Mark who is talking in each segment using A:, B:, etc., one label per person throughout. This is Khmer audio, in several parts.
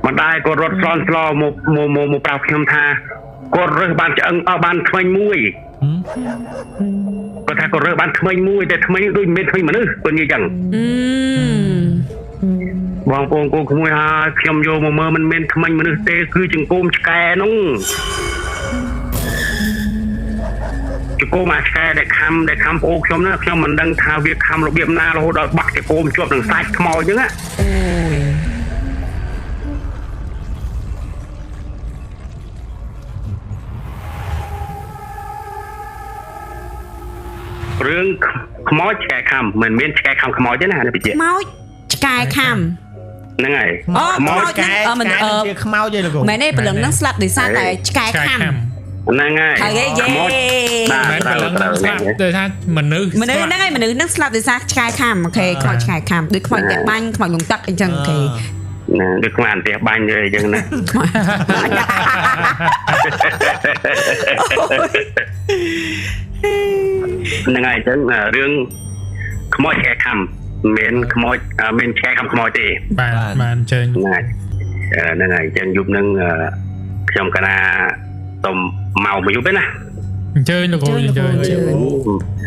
A: ម្ដាយគាត់រត់ស្លន់ស្លមកមកមកមកប្រាប់ខ្ញុំថាគាត់រើសបានឆ្អឹងអស់បានធ្មេញមួយគាត់ថាគាត់រើសបានធ្មេញមួយតែធ្មេញដូចមិនមែនធ្មេញមនុស្សគាត់និយាយចឹង
B: អឺ
A: បងប្អូនកូនក្មួយហើយខ្ញុំយកមកមើលមិនមែនធ្មេញមនុស្សទេគឺចង្គមឆ្កែនោះចង្គមអាឆ្កែដែលខំប្អូនខ្ញុំណាខ្ញុំមិនដឹងថាវាខំរបៀបណារហូតដល់បាក់ចង្គមជាប់នឹងសាច់ខ្មោចចឹងណា
B: អូយ
A: រឿងខ្មោចឆ្កែខំមិនមែនឆ្កែខំខ្មោចទេណានេះបញ្ជាក់
B: ខ្មោចឆ្កែខំ
A: ហ្នឹងហើយ
B: អូ
A: ខ្មោច
B: ខ្មោច
C: កែ
B: អឺមិន
C: កែ
B: អឺ
C: ជាខ្មោចទេលោកគ្រូ
B: មែនទេព្រលឹងហ្នឹងស្លាប់ដោយសារតែឆ្កែខំ
A: ហ្នឹងហើយ
B: ហើយគេយេ
A: ខ្មោចបាទ
D: មិន
A: ត្រូវ
D: ព្រលឹង
A: ត្រូវ
D: ស្លាប់ទៅថាមនុស្ស
B: មនុស្សហ្នឹងហើយមនុស្សហ្នឹងស្លាប់ដោយសារឆ្កែខំអូខេខ្មោចឆ្កែខំដូចខ្មោចតែបាញ់ខ្មោចលងទឹកអញ្ចឹងអូខេ
A: ណាដូចខ្មោចអន្ទះបាញ់អីចឹងណា
B: ខ្មោច
A: ហ្នឹងហើយអញ្ចឹងរឿងខ្មោចឆ្កែខំមិនមែនខ្មោចមិនឆ្កែខំខ្មោចទេ
D: បាទបាទអញ្ជើញ
A: ហ្នឹងហើយហ្នឹងហើយអញ្ចឹងយប់ហ្នឹងខ្ញុំកណាសុំមកមួយយប់ទេណា
D: អញ្ជើញលោកគ្រូអញ្ជើញ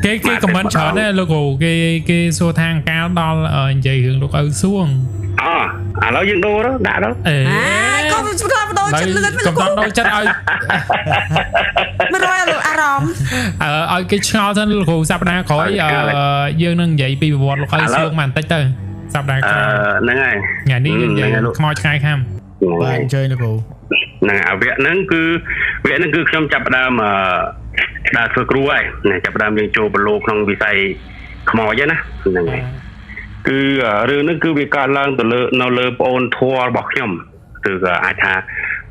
D: គេគេខមមិនច្រើនដែរលោកគ្រូគេគេសួរថាកាលដល់និយាយរឿងលោកឪសួង
A: អូឥឡូវយើងដូរទៅដាក់ទៅ
D: អេ
B: អាយកុំស្លាប់ដូរចិត្តលឿនមែន
D: កំ
B: លោក
D: ដូរចិត្តឲ្យ
B: មិនរយអារម្មណ៍
D: ឲ្យគេឆ្ងល់ទៅលោកគ្រូសប្តាហ៍ក្រោយយើងនឹងនិយាយពីប្រវត្តិលោកឪសួងមកបន្តិចទៅសប្តាហ៍ក្រោយ
A: ហ្នឹងហើយ
D: ថ្ងៃនេះយើងនិយាយខ្មោចឆ្កែខំ
C: បាទអញ្ជើញលោកគ្រូ
A: ហ្នឹងអាវគ្គហ្នឹងគឺវគ្គហ្នឹងគឺខ្ញុំចាប់ផ្ដើមដើរធ្វើគ្រូហើយចាប់ផ្ដើមយើងចូលប្រឡូកក្នុងវិស័យខ្មោចណាហ្នឹងហើយគឺរឿងហ្នឹងគឺវាកើតឡើងទៅលើនៅលើប្អូនធัวរបស់ខ្ញុំគឺអាចថា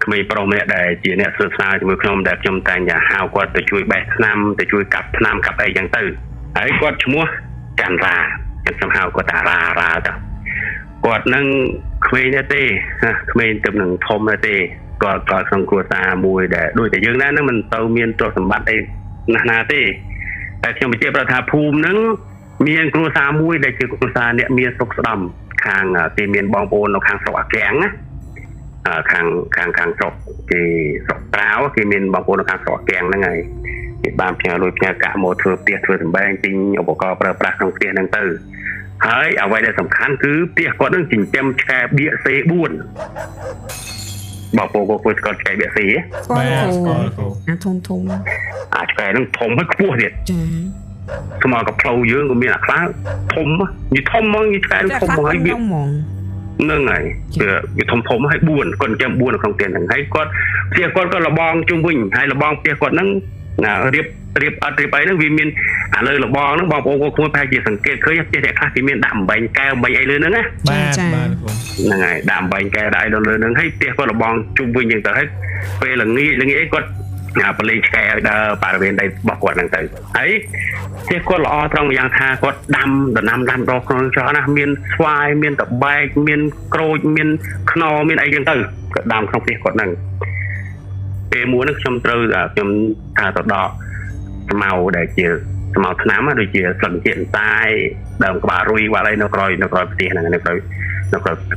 A: ក្មេងប្រុសម្នាក់ដែលជាអ្នកសិក្សាជាមួយខ្ញុំដែលខ្ញុំតែងតែហៅគាត់ទៅជួយបេះថ្នាំទៅជួយកាប់ថ្នាំកាប់អីចឹងទៅហើយគាត់ឈ្មោះចន្ទរាខ្ញុំហៅគាត់តារារាទៅគាត់នឹងក្មេងដែរទេក្មេងទៅនឹងធំដែរទេគាត់ក៏ក្នុងគ្រួសារមួយដែលដូចតែយើងដែរហ្នឹងមិនទៅមានទ្រព្យសម្បត្តិអីណាស់ណាទេតែខ្ញុំបញ្ជាក់ប្រាប់ថាភូមិហ្នឹងមានគ្រួសារមួយដែលជាគ្រួសារអ្នកមានសុខស្ដំខាងគេមានបងប្អូននៅខាងស្រុកអាកាំងណាខាងខាងខាងស្រុកគេស្រុកប្រាវគេមានបងប្អូននៅខាងស្រុកអាកាំងហ្នឹងហើយគេបានផ្ញើលុយផ្ញើកាក់មកធ្វើផ្ទះធ្វើសម្បែងទិញឧបករណ៍ប្រើប្រាស់ក្នុងផ្ទះហ្នឹងទៅហើយអ្វីដែលសំខាន់គឺផ្ទះគាត់ហ្នឹងចិញ្ចឹមឆ្កែបៀក C4 បងប្អូនក៏ស្គាល់ឆ្កែបៀក C
B: ស្គាល់គ្រូអាធំធំ
A: អាឆ្កែហ្នឹងធំហើយខ្ពស់ទៀត
B: ចា
A: ស្មើกับផ្លូវយើងក៏មានអាខ្លះធំនិយាយធំហ្មងនិយាយឆ្កែធំហ្មងហើយវាហ្នឹងហើយវាធំធំហើយ4គាត់ចាំ4នៅក្នុងផ្ទះហ្នឹងហើយគាត់ផ្ទះគាត់ក៏លបងជុំវិញហើយលបងផ្ទះគាត់ហ្នឹងណារៀបរៀបអត់រៀបអីហ្នឹងវាមានអាលើលបងហ្នឹងបងប្អូនគាត់ក្មួយប្រហែលជាសង្កេតឃើញផ្ទះអ្នកខ្លះគេមានដាក់អំបែងកែវអំបែងអីលើហ្នឹងណា
C: បាទបាទ
A: ហ្នឹងហើយដាក់អំបែងកែវដាក់អីលើហ្នឹងហើយផ្ទះគាត់លបងជុំវិញចឹងទៅហើយពេលល្ងាចល្ងាចអីគាត់បលេងឆ្កែឲ្យដើរបរិវេណដីរបស់គាត់ហ្នឹងទៅហើយផ្ទះគាត់ល្អត្រង់ម្យ៉ាងថាគាត់ដាំដំណាំដាំដុះក្នុងច្រើនណាស់មានស្វាយមានតបែកមានក្រូចមានខ្នុរមានអីចឹងទៅគាត់ដាំក្នុងផ្ទះគាត់ហ្នឹងពេលមួយហ្នឹងខ្ញុំត្រូវខ្ញុំថាទៅដកស្មៅដែលជាស្មៅថ្នាំដូចជាស្លឹកជាតិអន្តាយដើមក្បាលរុយក្បាលអីនៅក្រោយផ្ទះហ្នឹងនៅក្រោយ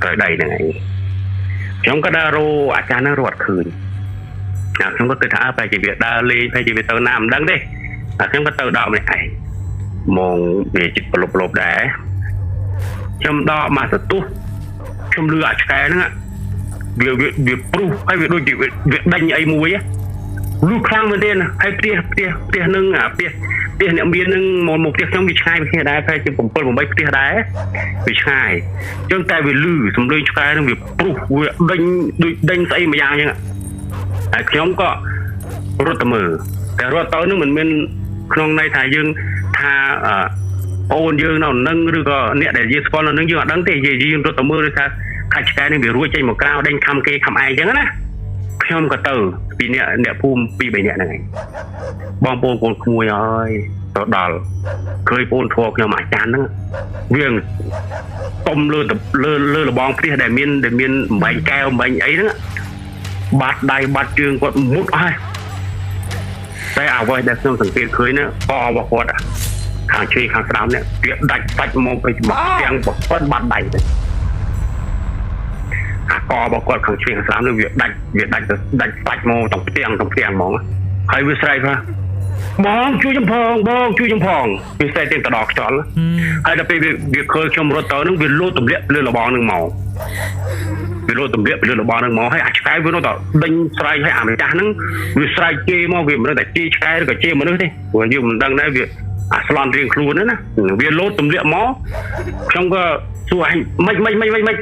A: ក្រោយដីហ្នឹងឯងខ្ញុំក៏ដើររកអាចារ្យហ្នឹងរត់ឃើញខ្ញុំក៏គិតថាបែរជាវាដើរលេងបែរជាវាទៅណាមិនដឹងទេតែខ្ញុំក៏ទៅដកម្នាក់ឯងមកវាចិត្តប្រលប់ដែរខ្ញុំដកមកសន្ទុះខ្ញុំលឺអាឆ្កែហ្នឹងវាវាព្រុសហើយវាដូចជាវាដេញអីមួយលឺខ្លាំងមែនទេហើយផ្ទះហ្នឹងអាផ្ទះអ្នកមានហ្នឹងមកផ្ទះខ្ញុំវាឆ្ងាយពីគ្នាដែរប្រហែលជា7 8ផ្ទះដែរវាឆ្ងាយអញ្ចឹងតែវាលឺសំឡេងឆ្កែហ្នឹងវាព្រុសវាដេញដូចដេញស្អីមួយយ៉ាងអញ្ចឹងហើយខ្ញុំក៏រត់ទៅមើលតែរត់ទៅនឹងមិនមានក្នុងន័យថាយើងថាអូនយើងនៅនឹងឬក៏អ្នកដែលយើងស្គាល់នៅនឹងយើងអត់ដឹងទេយើងរត់ទៅមើលដូចថាខាច់ឆ្កែនេះវារួចចេញមកក្រៅដេញខំគេខំឯងអញ្ចឹងណាខ្ញុំក៏ទៅពីអ្នកភូមិ2 3នាក់ហ្នឹងឯងបងប្អូនកូនក្មួយហើយទៅដល់ឃើញបងធัวខ្ញុំអាចារ្យហ្នឹងវាតុំលើលើលបងផ្ទះដែលមានអំបែងកែវអំបែងអីហ្នឹងបាត់ដៃបាត់ជើងគាត់មុតអស់ហើយតែអ្វីដែលខ្ញុំសង្កេតឃើញណាករបស់គាត់ខាងឆ្វេងខាងស្ដាំនេះវាដាច់សាច់មកអីមកទាំងគាត់បាត់ដៃទៅអា ករបស់គាត់ខាងឆ្វេងខាងស្ដាំនោះវាដាច់វាដាច់ដាច់សាច់មកទាំងផ្ទាំងទាំងផ្ទាំងហ្មងហើយវាស្រែកថាបងជួយខ្ញុំផងបងជួយខ្ញុំផងវាស្រែកទាំងតដល់ខ្យល់ហើយដល់ពេលវាឃើញខ្ញុំរត់ទៅនឹងវាលោតទម្លាក់លើលបងនឹងមកវាលោតទម្លាក់លើលបងនឹងមកហើយអាឆ្កែវានៅតែដេញស្រែកហើយអាម្ចាស់ហ្នឹងវាស្រែកជេរមកវាមិនដឹងតែជេរឆ្កែឬក៏ជេរមនុស្សទេព្រោះយើងមិនដឹងដែរវាអាស្លន់រៀងខ្លួនណាវាលោតទម្លាក់មកខ្ញុំក៏សួរអញមិនមិនមិនមិនមិន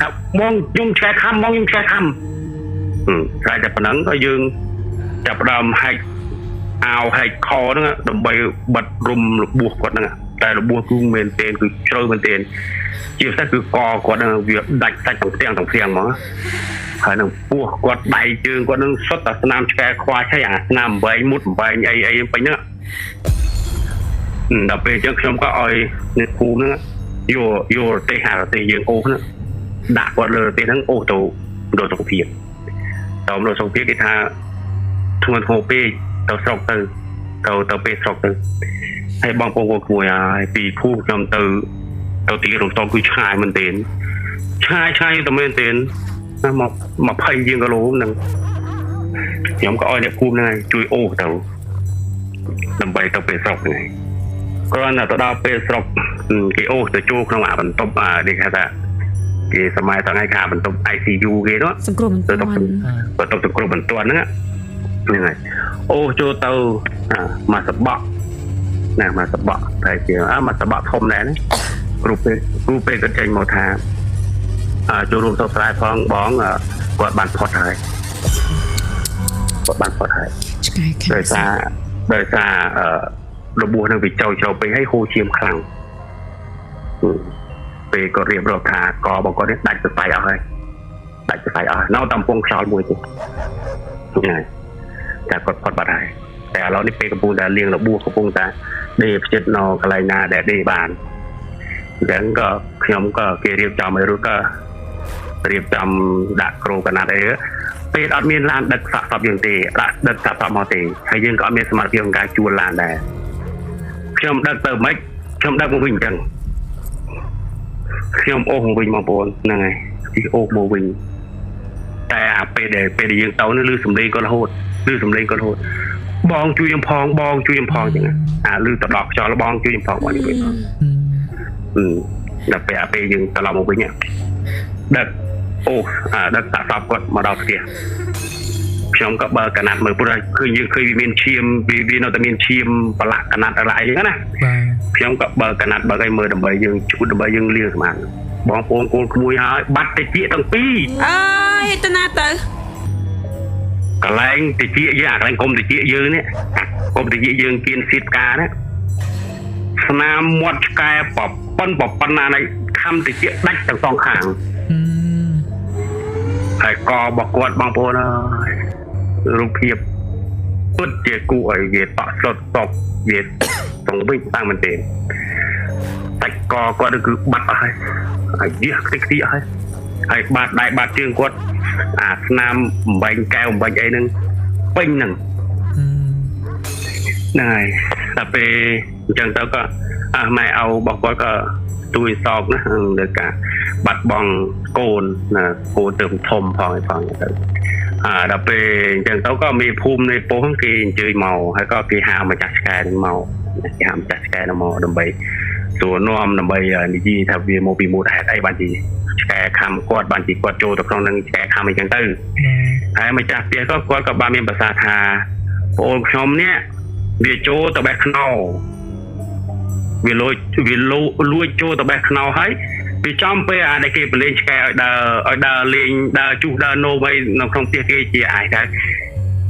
A: ថាបងខ្ញុំឆ្កែខំបងខ្ញុំឆ្កែខំស្រែកតែប៉ុណ្ណឹងក៏យើងចាប់ផ្ដើមហែកអាវហែកខហ្នឹងដើម្បីបិទរុំរបួសគាត់ហ្នឹងតែរបួសគឺមែនទែនគឺជ្រៅមែនទែនជាពិសេសគឺកគាត់ហ្នឹងវាដាច់សាច់ទាំងផ្ទាំងទាំងផ្ទាំងហ្មងហើយនឹងពោះគាត់ដៃជើងគាត់នឹងសុទ្ធតែស្នាមឆ្កែខ្វាចហើយអាស្នាមវែងមុតវែងអីអីពេញហ្នឹងដល់ពេលអញ្ចឹងខ្ញុំក៏ឲ្យអ្នកភូមិហ្នឹងយកយករទេះអារទេះយើងអូសហ្នឹងដាក់គាត់លើរទេះហ្នឹងអូសទៅមណ្ឌលសុខភាពទៅមណ្ឌលសុខភាពគេថាធ្ងន់ធ្ងរពេកទៅស្រុកទៅទៅទៅពេលស្រុកទៅហើយបងប្អូនគាត់ក្មួយហើយពីភូមិខ្ញុំទៅទៅទីរំតងគឺឆ្ងាយមែនទែនឆ្ងាយឆ្ងាយទៅមែនទែនណាមក20ជាងគីឡូហ្នឹងខ្ញុំក៏ឲ្យអ្នកភូមិហ្នឹងជួយអូសទៅដើម្បីទៅពេលស្រុកហ្នឹងគ្រាន់តែទៅដល់ពេលស្រុកគេអូសទៅចូលក្នុងអាបន្ទប់អានេះគេថាគេសម័យថ្ងៃខាបន្ទប់ ICU គេនោះ
B: សង្គ្រោះបន្ទាន់
A: បន្ទប់សង្គ្រោះបន្ទាន់ហ្នឹងហ្នឹងហើយអូសចូលទៅមកសបកណាមកសបកតែជាមកសបកធំដែរណាគ្រូពេគ្រូពេក៏ចេញមកថាចូលរួមសោកស្ដាយផងបងគាត់បានផុតហើយគាត់បានផុតហើយ
B: ឆ្កែខា
A: ដោយសារដោយសាររបួសនឹងវាចោចោពេកហើយហូរឈាមខ្លាំងពេលគាត់រៀបរាប់ថាករបស់គាត់នេះដាច់សរសៃអស់ហើយដាច់សរសៃអស់នៅតាមពងខ្យល់មួយទេហ្នឹងហើយតែគាត់ផុតបាត់ហើយតែឥឡូវនេះពេលកំពុងតែលាងរបួសកំពុងតែដេរផ្ចិតនៅកន្លែងណាដែលដេរបានអញ្ចឹងក៏ខ្ញុំក៏គេរៀបចំឲ្យរួចក៏រៀបចំដាក់គ្រូកណាត់អីពេលអត់មានឡានដឹកសាកសពយើងទេដាក់ដឹកសាកសពមកទេហើយយើងក៏អត់មានសមត្ថភាពក្នុងការជួលឡានដែរខ្ញុំដឹកទៅមិនខ្ញុំដឹកមកវិញអញ្ចឹងខ្ញុំអូសមកវិញបងប្អូនហ្នឹងហើយទីអូសមកវិញតែអាពេលដែលពេលដែលយើងទៅនេះឮសំឡេងគាត់រហូតឮសំឡេងគាត់រហូតបងជួយខ្ញុំផងបងជួយខ្ញុំផងអញ្ចឹងអាឮតដកខ្យល់បងជួយខ្ញុំផងបងជួយផងដល់ពេលអាពេលយើងត្រឡប់មកវិញដឹកអូអាដឹកសាកសពគាត់មកដល់ផ្ទះខ្ញុំក៏បើកណាត់មើលព្រោះឃើញយើងឃើញវាមានឈាមវានៅតែមានឈាមប្រឡាក់កណាត់อะไรអញ្ចឹងណាខ្ញុំក៏បើកណាត់បើកឲ្យមើលដើម្បីយើងជូតដើម្បីយើងលាងសម្អាតបងប្អូនកូនក្មួយហើយបាត់តិចទាំងពីរ
B: អើយទៅណាទៅ
A: កន្លែងតិចយើងអាកន្លែងគុំតិចយើងនេះគុំតិចយើងគៀនស៊ីតផ្កាណាស្នាមមាត់ឆ្កែប្រប៉ុនប្រប៉ុណ្ណានៃខំតិចដាច់ទាំងសងខាងហើយករបស់គាត់បងប្អូនអើយរូបភាពពិតជាគួរឲ្យវាតក់ស្លុតតក់វាសង្វិញតាំងមែនទេសាច់កគាត់គឺបាត់អស់ហើយអាយះខ្ទេចខ្ទីអស់ហើយហើយបាតដៃបាតជើងគាត់អាស្នាមបំបែងកែវបំបែងអីហ្នឹងពេញហ្នឹងហ្នឹងហើយតែពេលអញ្ចឹងទៅក៏អះម៉ែឪរបស់គាត់ក៏ទួយសោកណាលើការបាត់បង់កូនណាកូនទៅធំផងឯផងទៅដល់ពេលអញ្ចឹងទៅក៏មានភូមិនៃពោះគេអញ្ជើញមកហើយក៏គេហៅម្ចាស់ឆ្កែហ្នឹងមកគេហៅម្ចាស់ឆ្កែហ្នឹងមកដើម្បីសួរនាំដើម្បីនិយាយថាវាមកពីមូលហេតុអីបានជាឆ្កែខំគាត់បានជាគាត់ចូលទៅក្នុងនឹងឆ្កែខំអីចឹងទៅហើយម្ចាស់ផ្ទះក៏គាត់ក៏បានមានប្រសាសន៍ថាប្អូនខ្ញុំនេះវាចូលទៅបេះខ្នោវាលួចវាលួចចូលទៅបេះខ្នោហើយវាចំពេលអាដែលគេបលេងឆ្កែឲ្យដើរឲ្យដើរលេងដើរជុះដើរនោមអីនៅក្នុងផ្ទះគេជាអាយថា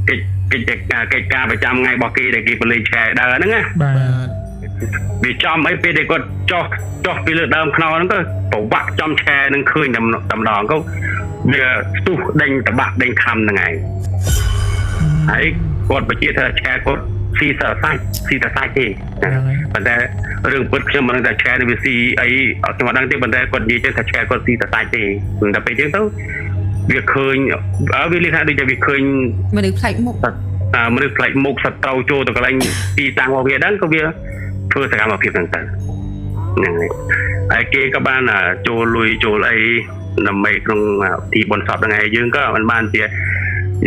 A: កិច្ចកិច្ចការកិច្ចការប្រចាំថ្ងៃរបស់គេដែលគេបលេងឆ្កែដើរហ្នឹងណា
D: បាទ
A: វាចំអីពេលដែលគាត់ចោះចោះពីលើដើមខ្នោហ្នឹងទៅប្រវាក់ចំឆ្កែនឹងឃើញតែម្ដងក៏វាស្ទុះដេញតបាក់ដេញខំហ្នឹងឯងហើយគាត់បញ្ជាថាឆ្កែគាត់ស៊ីតែសាច់ស៊ីតែសាច់ទេប៉ុន្តែរឿងពិតខ្ញុំមិនដឹងថាឆ្កែនេះវាស៊ីអីខ្ញុំអត់ដឹងទេប៉ុន្តែគាត់និយាយចឹងថាឆ្កែគាត់ស៊ីតែសាច់ទេតែពេលចឹងទៅវាឃើញវាលីថាដូចជាវាឃើញ
B: មនុស្សប្លែកមុខ
A: មនុស្សប្លែកមុខសត្រូវចូលទៅកន្លែងទីតាំងរបស់វាហ្នឹងក៏វាធ្វើសកម្មភាពហ្នឹងទៅហ្នឹងហើយហើយគេក៏បានចូលលុយចូលអី ដើម្បីក្នុងទីបុណ្យសពហ្នឹងឯងយើងក៏មិនបានជា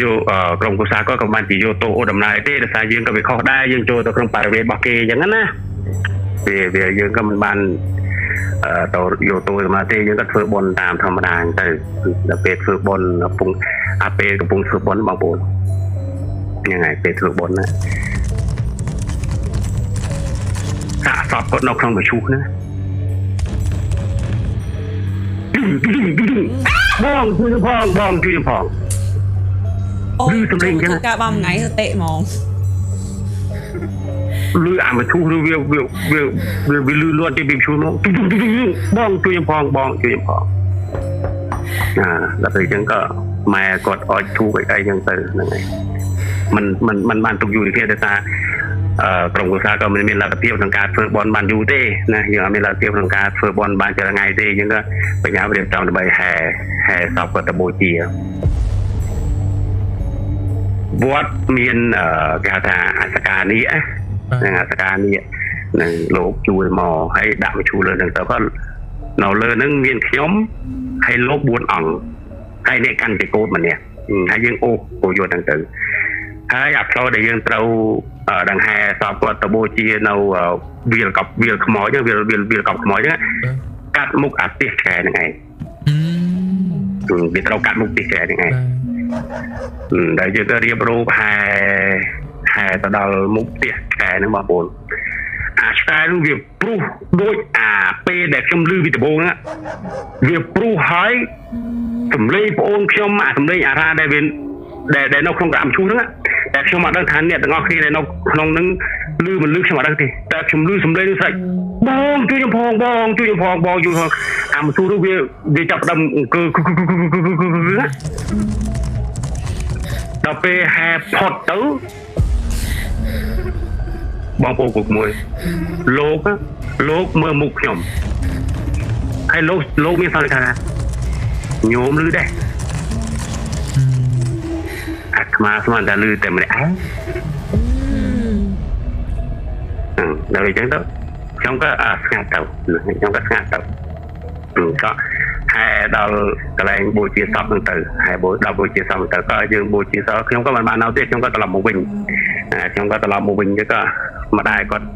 A: យកក្រុមគ្រួសារគាត់ក៏បានជាយកទោសអូដំណើរទេដោយសារយើងក៏វាខុសដែរយើងចូលទៅក្នុងបរិវេណរបស់គេអញ្ចឹងណាវាយើងក៏មិនបានទៅយកទោសដំណើរទេយើងក៏ធ្វើបុណ្យតាមធម្មតាអញ្ចឹងទៅដល់ពេលធ្វើបុណ្យកំពុងអាពេលកំពុងធ្វើបុណ្យបងប្អូនហ្នឹងហើយពេលធ្វើបុណ្យណាសាកសពគាត់នៅក្នុងមឈូសណាបងជួយផងបងជួយផង
B: អូជួយធ្វើការបានមួយថ្ងៃទៅទេហ្មង
A: លឺអាមឈូសឬវាវាវាវាលឺលាន់ទីពីឈូសមកបងជួយផងបងជួយផងណាដល់ពេលអញ្ចឹងក៏ម៉ែគាត់អុចធូបអីអីចឹងទៅហ្នឹងហើយมันมันมันបានទុកយូរទេដោយសារក្រុមគ្រួសារក៏មិនមានលទ្ធភាពក្នុងការធ្វើបុណ្យបានយូរទេណាយើងអត់មានលទ្ធភាពក្នុងការធ្វើបុណ្យបានច្រើនថ្ងៃទេអញ្ចឹងក៏បញ្ញារៀបចំដើម្បីហែសពគាត់ទៅបូជាវត្តមានគេហៅថាអសកានេះហ្នឹងអសកានេះនឹងលោកជួយមកហើយដាក់មកជួលើហ្នឹងទៅក៏នៅលើហ្នឹងមានខ្ញុំហើយលោក4អង្គហើយអ្នកកាន់ជាកូនម្នាក់ហើយយើងអូសយកហ្នឹងទៅហើយអាផ្លូវដែលយើងត្រូវដង្ហែសពគាត់ទៅបូជានៅវាលកប់វាលខ្មោចហ្នឹងវាលវាលកប់ខ្មោចហ្នឹងកាត់មុខអាផ្ទះឆ្កែហ្នឹងឯងវាត្រូវកាត់មុខផ្ទះឆ្កែហ្នឹងឯងដែលយើងក៏រៀបរូបហែទៅដល់មុខផ្ទះឆ្កែហ្នឹងបងប្អូនអាឆ្កែនោះវាព្រុសដូចអាពេលដែលខ្ញុំឮពីដំបូងហ្នឹងវាព្រុសហើយសំលេងប្អូនខ្ញុំអាសំលេងអារ៉ាដែលវាដែលនៅក្នុងក្រាមឈូសហ្នឹងតែខ្ញុំអត់ដឹងថាអ្នកទាំងអស់គ្នាដែលនៅក្នុងហ្នឹងឮមិនឮខ្ញុំអត់ដឹងទេតែខ្ញុំឮសំឡេងនោះស្រេចបងជួយខ្ញុំផងបងជួយខ្ញុំផងបងជួយផងអាមឈូសនោះវាចាប់ផ្ដើមអង្គើដល់ពេលហែផុតទៅបងប្អូនគុកមួយលោកមើលមុខខ្ញុំហើយលោកមានសន្និដ្ឋានញោមឮដែរអាត្មាស្មានតែឮតែម្នាក់ឯងដល់អញ្ចឹងទៅខ្ញុំក៏ស្ងាត់ទៅខ្ញុំក៏ស្ងាត់ទៅក៏ហែដល់កន្លែងបូជាសពហ្នឹងទៅហែដល់បូជាសពហ្នឹងទៅក៏យើងបូជាសពខ្ញុំក៏មិនបាននៅទេខ្ញុំក៏ត្រឡប់មកវិញខ្ញុំក៏ត្រឡប់មកវិញទៅក៏ម្ដាយគាត់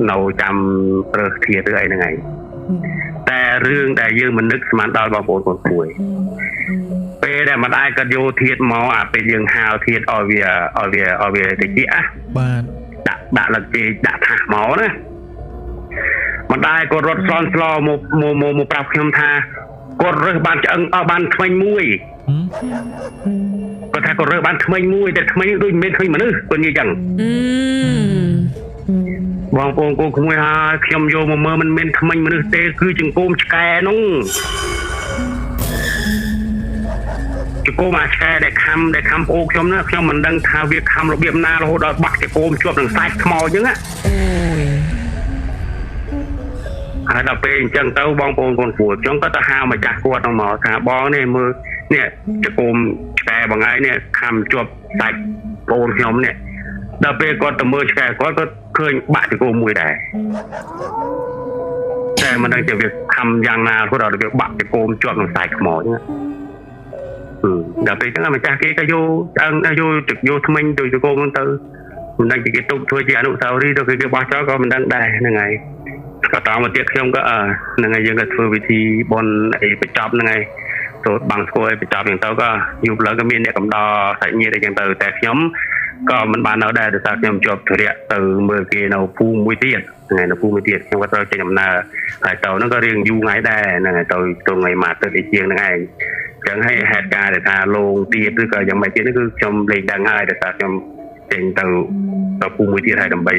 A: នៅចាំរើសធាតុឬអីហ្នឹងឯងតែរឿងដែលយើងមិននឹកស្មានដល់បងប្អូនកូនគួយពេលដែលម្ដាយគាត់យកធាតុមកអាពេលយើងហាលធាតុឲ្យវាតិចណា
C: បាទ
A: ដាក់លឹកជេកដាក់ថាសមកណាម្ដាយគាត់រត់ស្លន់ស្លោមកមកប្រាប់ខ្ញុំថាគាត់រើសបានឆ្អឹងអស់បានថ្មិញមួយគាត់ថាគាត់រើសបានថ្មិញមួយតែថ្មិញដូចមិនមែនថ្មិញមនុស្សគាត់និយាយចឹងបងប្អូនកូនក្មួយហើយខ្ញុំយកមកមើលមិនមែនថ្មិញមនុស្សទេគឺចង្គោមឆ្កែនោះចង្គោមអាឆ្កែដែលខំប្អូនខ្ញុំណាខ្ញុំមិនដឹងថាវាខំរបៀបណារហូតដល់បាក់ចង្គោមជាប់នឹងសាច់ខ្មោចចឹងណា
B: អូយ
A: ហើយដល់ពេលអញ្ចឹងទៅបងប្អូនកូនគួរខ្ញុំក៏ទៅហៅម្ចាស់គាត់ហ្នឹងមកថាបងនេះមើលនេះចង្គោមឆ្កែបងឯងនេះខំជាប់សាច់ប្អូនខ្ញុំនេះដល់ពេលគាត់ទៅមើលឆ្កែគាត់ក៏ឃើញបាក់ចង្គោមមួយដែរតែមិនដឹងជាវាខំយ៉ាងណារហូតដល់វាបាក់ចង្គោមជាប់នឹងសាច់ខ្មោចហ្នឹងដល់ពេលហ្នឹងម្ចាស់គេក៏យកឆ្អឹងយកថ្មិញទៅចង្គោមហ្នឹងទៅមិនដឹងជាគេទុកធ្វើជាអនុស្សាវរីយ៍ទៅគេបោះចោលក៏មិនដឹងដែរហ្នឹងហើយក៏តមកទៀតខ្ញុំក៏ហ្នឹងហើយយើងក៏ធ្វើវិធីបុណ្យអីបញ្ចប់ហ្នឹងហើយសូត្របាំងស្គាល់ឲ្យបញ្ចប់ហ្នឹងទៅក៏យប់ឡើងក៏មានអ្នកកំដរសាច់ញាតិអីចឹងទៅតែខ្ញុំក៏មិនបាននៅដែរដោយសារខ្ញុំជាប់ធុរៈទៅមើលគេនៅភូមិមួយទៀតថ្ងៃនៅភូមិមួយទៀតខ្ញុំក៏ត្រូវចេញដំណើរហើយទៅហ្នឹងក៏រៀងយូរថ្ងៃដែរហ្នឹងហើយទៅថ្ងៃមួយអាទិត្យឯជាងហ្នឹងឯងចឹងហើយហេតុការណ៍ដែលថាលងទៀតឬក៏យ៉ាងម៉េចទៀតនេះគឺខ្ញុំលេងដឹងហើយដោយសារខ្ញុំចេញទៅភូមិមួយទៀតហើយដើម្បី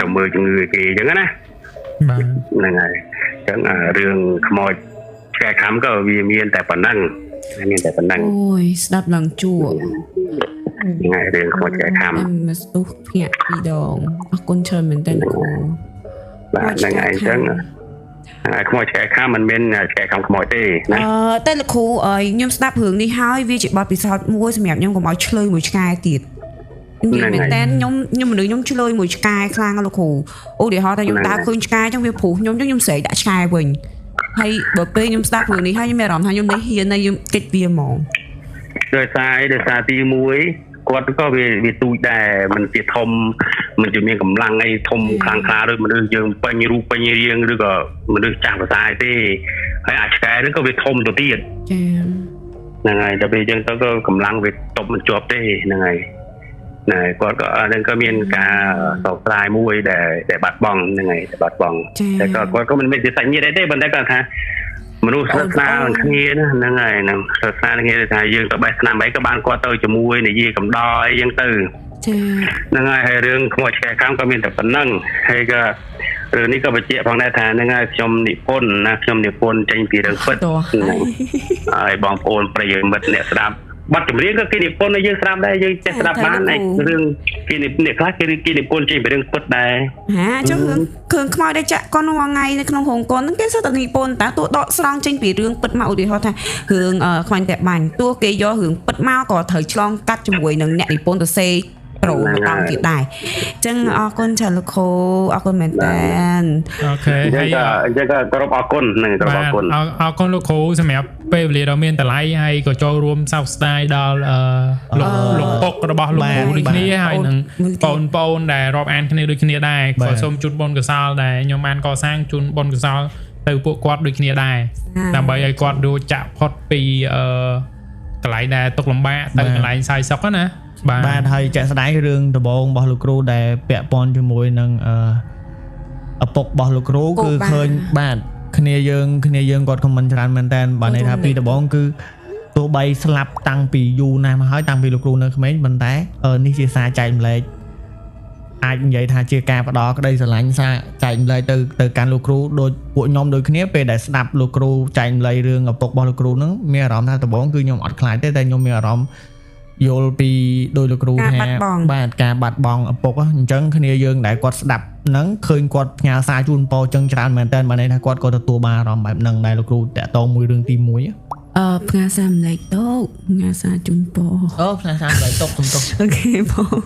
A: ទៅមើលជំងឺគេអញ្ចឹងណា
D: បាទ
A: ហ្នឹងហើយអញ្ចឹងរឿងខ្មោចឆ្កែខំក៏វាមានតែប៉ុណ្ណឹងមានតែប៉ុណ្ណឹង
B: អូយស្ដាប់ឡើងជក់
A: ហ្នឹងហើយរឿងខ្មោចឆ្កែខំ
B: មកស្ទុះភ្ញាក់ពីរដងអរគុណច្រើនមែនទែនគ្រូ
A: បាទហ្នឹងហើយអញ្ចឹងហើយខ្មោចឆ្កែខំមិនមែនឆ្កែខំខ្មោចទេណា
B: តែលោកគ្រូខ្ញុំស្ដាប់រឿងនេះហើយវាជាបទពិសោធន៍មួយសម្រាប់ខ្ញុំកុំឲ្យឆ្លើយមួយឆ្កែទៀតនិយាយមែនតើខ្ញុំមនុស្សខ្ញុំឆ្លើយមួយឆ្កែខ្លាំងលោកគ្រូឧទាហរណ៍ថាខ្ញុំដើរឃើញឆ្កែអញ្ចឹងវាព្រុសខ្ញុំអញ្ចឹងខ្ញុំស្រែកដាក់ឆ្កែវិញ ហើយបើពេលខ្ញុំស្ដាប់រឿងនេះហើយខ្ញុំមានអារម្មណ៍ថាខ្ញុំនេះហ៊ានហើយខ្ញុំគេចវាហ្មង
A: ដោយសារអីដោយសារទី1គាត់ក៏វាទូចដែរមិនជាធំមិនជាមានកម្លាំងអីធំខ្លាំងក្លាដូចមនុស្សយើងពេញរូបពេញរាងឬក៏មនុស្សចាស់ភាសាអីទេហើយអាឆ្កែហ្នឹងក៏វាធំទៅទៀត
B: ចា
A: ហ្នឹងហើយដល់ពេលអញ្ចឹងទៅក៏កម្លាំងវាតប់មិនជាប់ទេហ្នឹងហើយណែគាត់ក៏អាហ្នឹងក៏មានការសោកស្ដាយមួយដែលបាត់បង់ហ្នឹងហើយដែលបាត់បង់
B: ចា
A: តែក៏គាត់ក៏មិនមែនជាសាច់ញាតិអីទេប៉ុន្តែគាត់ថាមនុស្សស្និទ្ធស្នាលនឹងគ្នាណាហ្នឹងហើយហ្នឹងស្និទ្ធស្នាលនឹងគ្នាថាយើងទៅបេះឆ្នាំអីក៏បានគាត់ទៅជាមួយនិយាយកំដរអីចឹងទៅ
B: ចា
A: ហ្នឹងហើយហើយរឿងខ្មោចឆ្កែខាំក៏មានតែប៉ុណ្្នឹងហើយក៏រឿងនេះក៏បញ្ជាក់ផងដែរថាហ្នឹងហើយខ្ញុំនិពន្ធណាខ្ញុំនិពន្ធចេញពីរឿងពិត
B: តោះ
A: ហ្នឹងហើយបងប្អូនប្រិយមិត្តអ្នកស្ដាប់បទចម្រៀងក៏គេនិពន្ធឲ្យយើងស្ដាប់ដែរយើងចេះស្ដាប់បានហើយរឿងគេនិពន្ធអ្នកខ្លះគេគេនិពន្ធចេញពីរឿងពិតដែរ
B: ហាចុះរឿងគ្រឿងខ្មោចដែលចាក់កុនរាល់ថ្ងៃនៅក្នុងរោងកុនហ្នឹងគេសុទ្ធតែនិពន្ធតាទោះដកស្រង់ចេញពីរឿងពិតមកឧទាហរណ៍ថារឿងខ្វាញ់តែបាញ់ទោះគេយករឿងពិតមកក៏ត្រូវឆ្លងកាត់ជាមួយនឹងអ្នកនិពន្ធទៅសេប្រូមកតង់ទៀតដែរអញ្ចឹងអរគុណច្រើនលោកគ្រូអរគុណមែនតើ
D: OK
A: អញ្ចឹ
D: ហើយ
A: ងក៏អញ្ចឹងក៏គោរពអរគុណហ្នឹងគោរពអរគុណ
D: បាទអរគុណលោកគ្រូសម្រាប់ពេលវេលាដ៏មានតម្លៃហើយក៏ចូលរួមសោកស្ដាយដល់លោកលោកពុករបស់លោកគ្រូដូចគ្នាហើយនឹងបងប្អូនដែលរាប់អានគ្នាដូចគ្នាដែរក៏សូមជូនបុណ្យកុសលដែលខ្ញុំបានកសាងជូនបុណ្យកុសលទៅពួកគាត់ដូចគ្នាដែរដើម្បីឲ្យគាត់រួចចាក់ផុតពីកន្លែងដែលទុកលំបាកទៅកន្លែងសាយសុខណាបាទ
C: បាទហើយចាក់ស្ដែងរឿងដំបូងរបស់លោកគ្រូដែលពាក់ព័ន្ធជាមួយនឹងឪពុករបស់លោកគ្រូគឺឃើញបាទគ្នាយើងគាត់ comment ច្រើនមែនតើបាទន័យថាពីដំបូងគឺទោះបីស្លាប់តាំងពីយូរណាស់មកហើយតាំងពីលោកគ្រូនៅក្មេងប៉ុន្តែនេះជាសារចែកម្លែកអាចនិយាយថាជាការផ្ដល់ក្តីស្រឡាញ់សារចែកម្លែកទៅកាន់លោកគ្រូដូចពួកខ្ញុំដូចគ្នាពេលដែលស្ដាប់លោកគ្រូចែកម្លែករឿងឪពុករបស់លោកគ្រូហ្នឹងមានអារម្មណ៍ថាដំបូងគឺខ្ញុំអត់ខ្លាចទេតែខ្ញុំមានអារម្មណ៍យល់ពីដោយលោកគ្រូថាបាទការបាត់បង់ឪពុកអញ្ចឹងគ្នាយើងដែលគាត់ស្ដាប់ហ្នឹងឃើញគាត់ផ្ញើសារជូនពរចឹងច្រើនមែនតើបាទន័យថាគាត់ក៏ទទួលបានអារម្មណ៍បែបហ្នឹងដែរលោកគ្រូតាក់ទងមួយរឿងទី1
B: ផ្ញើសារម្លែកតុកផ្ញើសារជូនពរ
C: អូផ្ញើសារម្លែកតុកសុំទោស
B: OK បង